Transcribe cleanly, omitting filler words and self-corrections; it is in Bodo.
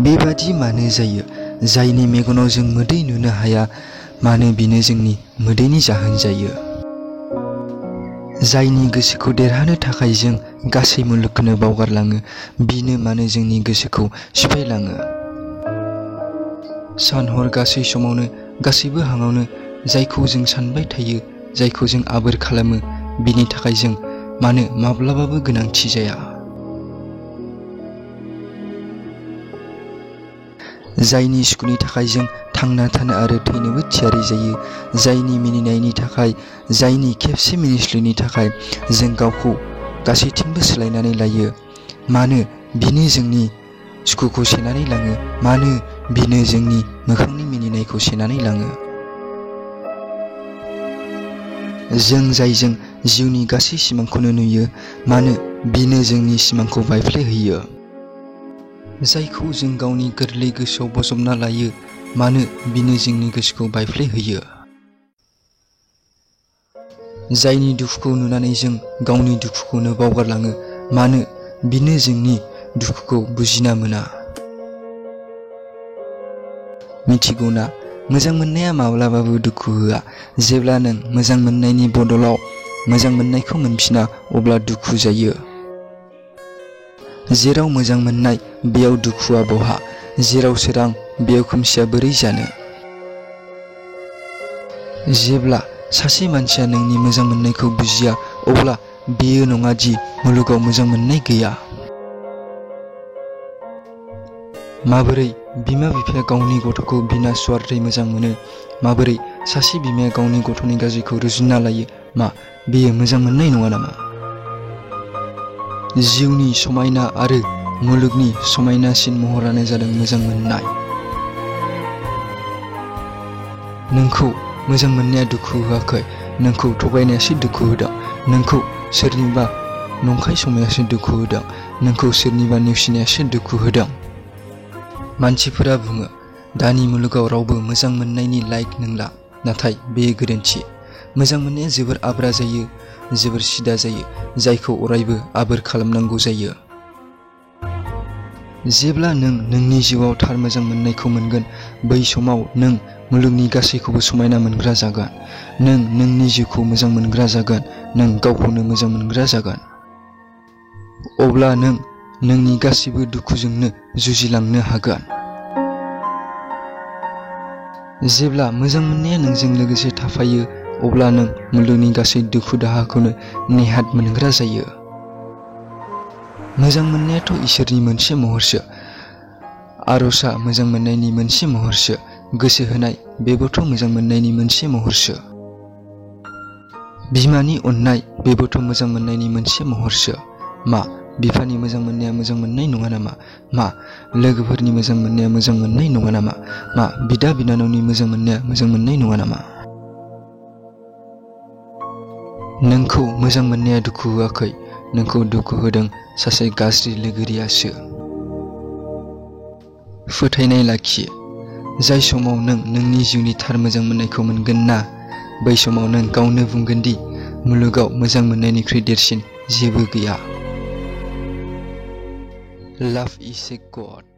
बेबादि मानो जायो? जायनि मेगनाव जों मोदै नुनो हाया मानो बेनो जोंनि मोदैनि जाहोन जायो। जायनि गोसोखौ देरहानो थाखाय जों गासै मुलुगखौनो बावगारलाङो बिनो मानो जोंनि गोसोखौ सिफायलाङो। सान हर गासै समावनो गासैबो हाङावनो जायखौ जों सानबाय थायो, जायखौ जों आबोर खालामो, बिनि थाखाय जों मानो माब्लाबाबो गोनांथि जाया। जायनि सुखुनि थाखाय जों थांना थानो आरो थैनोबो थियारि जायो, जायनि मिनिनायनि थाखाय, जायनि खेबसे मिनिस्लुनि थाखाय जों गावखौ गासैथिंबो सोलायनानै लायो, मानो बिनो जोंनि सुखुखौ सेनानै लाङो, मानो बिनो जोंनि मोखांनि मिनिनायखौ सेनानै लाङो। जों जायजों जिउनि गासै सिमांखौनो नुयो, मानो बिनो जोंनि सिमांखौ बायफ्लेहोयो। जायखौ जों गावनि गोरलै गोसोआव बजबना लायो, मानो बिनो जोंनि गोसोखौ बायफ्लेहोयो। जायनि दुखुखौ नुनानै जों गावनि दुखुखौनो बावगारलाङो, मानो बिनो जोंनि दुखुखौ बुजिना मोना। मिथिगौना, मोजां मोननाया माब्लाबाबो दुखु होआ। जेब्ला नों मोजां मोननायनि बदलाव मोजां मोननायखौ मोनफिना अब्ला दुखु जायो। जेराव मोजां मोननाय बेयाव दुखुआ बहा? जेराव सोरां बेयाव खोमसिया बोरै जानो? जेब्ला सासे मानसिया नोंनि मोजां मोननायखौ बुजिया अब्ला बेयो नङा दि मुलुगाव मोजां मोननाय गैया। माबोरै बिमा बिफाया गावनि गथ'खौ बिना स्वार्थै मोजां मोनो, माबोरै सासे बिमाया गावनि गथ'नि गाज्रिखौ रुजुनना लायो, मा बेयो मोजां मोननाय नङा नामा? जिउनि समायना आरो मुलुगनि समायनासिन महरानो जादों मोजां मोननाय। नोंखौ मोजां मोननाया दुखु होआखै, नोंखौ थगायनायासो दुखु होदों, नोंखौ सोरनिबा नंखाय समायासो दुखु होदों, नोंखौ सोरनिबा नेवसिनायासो दुखु होदों। मानसिफोरा बुङो, दानि मुलुगाव रावबो मोजां मोननायनि लायक नंला, नाथाय बेयो गोरोन्थि। मोजां मोननाया जोबोर आब्रा जायो, जोबोर सिदा जायो, जायखौ अरायबो आबोर खालामनांगौ जायो। जेब्ला नों नोंनि जिउआव थार मोजां मोननायखौ मोनगोन, बै समाव नों मुलुगनि गासैखौबो समायना मोनग्रा जागोन। नों नोंनि जिउखौ मोजां मोनग्रा जागोन, नों गावखौनो मोजां मोनग्रा जागोन। अब्ला नों नोंनि गासैबो दुखुजोंनो जुजिलांनो हागोन। जेब्ला मोजां मोननाया नोंजों लोगोसे थाफायो अब्ला नों मुलुगनि गासै दुखु दाहाखौनो नेहात मोनग्रा जायो। मोजां मोननायाथ' इसोरनि मोनसे महरसो, आरजआ मोजां मोननायनि मोनसे महरसो, गोसो होनाय बेबोथ' मोजां मोननायनि मोनसे महरसो। बिमानि अननाय बेबोथ' मोजां मोननायनि मोनसे महरसो। मा बिफानि मोजां मोननाया मोजां मोननाय नङा नामा? मा लोगोफोरनि मोजां मोननाया मोजां मोननाय नङा नामा? मा बिदा बिनानावनि मोजां मोननाया मोजां मोननाय नङा नामा? नोंखौ मोजां मोननाया दुखु होआखै, नोंखौ दुखु होदों सासे गाज्रि लोगोरियासो। फोथायनाय लाखि, जाय समाव नों नोंनि जिउनि थार मोजां मोननायखौ मोनगोन ना, बै समाव नों गावनो बुंगोन दि मुलुगाव मोजां मोननायनिख्रुइ देरसिन जेबो गैया। Love is a God.